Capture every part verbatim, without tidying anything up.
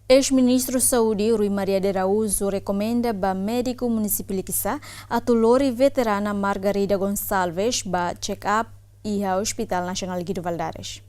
Eis-Ministru Saúde Rui Maria de Araújo rekomenda ba médiku munisípiu Likisá atu lori veterana Margarida Gonçalves ba check-up iha Hospital Nasionál Guido Valadares.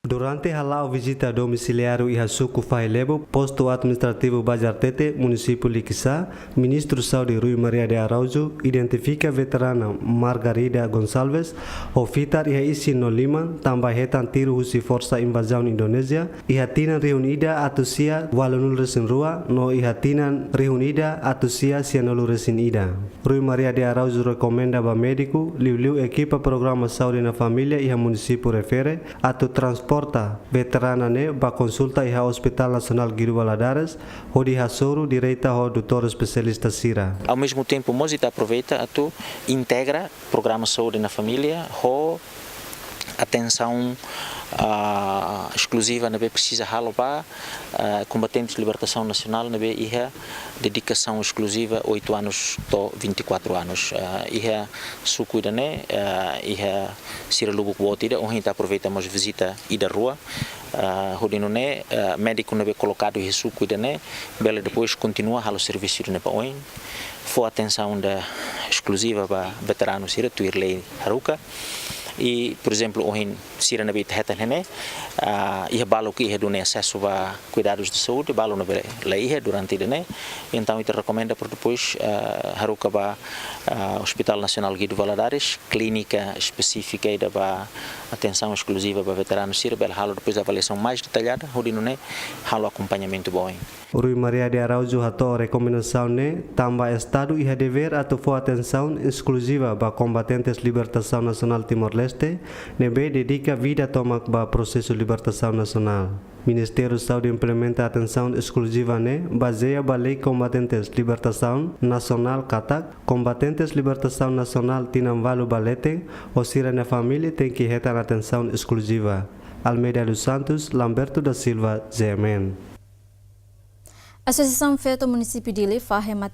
Durante hala'o vizita domisiliáriu iha suku Fahi Lebo, postu administrativu Bajar Tete, munisípiu Likisá, Ministru Saúde Rui Maria de Araújo identifika veterana Margarida Gonçalves ho fitar iha isin no liman tanba hetan tiru husi forsa invazaun Indonézia iha tinan rihun ida atus sia ualunulu resin rua no iha tinan rihun ida atus sia sianulu resin ida. Rui Maria de Araújo rekomenda ba médiku, liuliu ekipa programa saúde na família iha munisípiu refere, atu transporta veterana ne'e ba konsulta iha Hospital Nasionál Guido Valadares, hodi hasoru direta ho doutór espesialista sira. Ao mesmo tempo, mós ita aproveita atu integra programa saúde na família ho atensaun, ah, eskluziva ne'ebé presiza halo ba, ah, kombatentes libertasaun nasionál ne'ebé iha dedikasaun eskluziva oito anos to'o vinte e quatro anos. Ah, iha suku ida-ne'e, ah, iha sira lubuk boot ida, ohin ita aproveita mós vizita ida rua. Ah, hodi nune'e, ah, médiku ne'ebé kolokadu iha suku ida-ne'e bele depois kontinua halo servisu ida-ne'e ba oin. Fó atensaun ida eskluziva ba veteranu sira tuir lei haruka. I, por ezemplu, ohin sira ne'ebé ita hetan iha ne'e, ah, iha balu ke iha duni asesu ba kuidadus de saúde, balu ne'ebé la iha durante ida-ne'e. Entaun, ita rekomenda para depois, ah, haruka ba, ah, Hospital Nasionál Guido Valadares, klínika espesífika ida ba atensaun eskluziva ba veteranu sira, bele halo depois avaliasaun mais detallada, hodi nune'e halo akompañamentu ba oin. Rui Maria de Araújo hato'o rekomendasaun ne'e tanba Estadu iha devér atu fó atensaun eskluziva ba kombatentes libertasaun nasionál Timor-Leste, ne'ebé dedika vida tomak ba prosesu libertasaun nasionál. Ministériu Saúde implementa atensaun eskluziva ne'e bazeia ba Lei Kombatentes Libertasaun Nasionál katak, kombatentes libertasaun nasionál tinan ualu ba leten, ho sira-nia família tenke hetan atensaun eskluziva. Almeida dos Santos, Lamberto da Silva, G M N. Asosiasaun Feto Munisípiu Dili, FAHEMAT,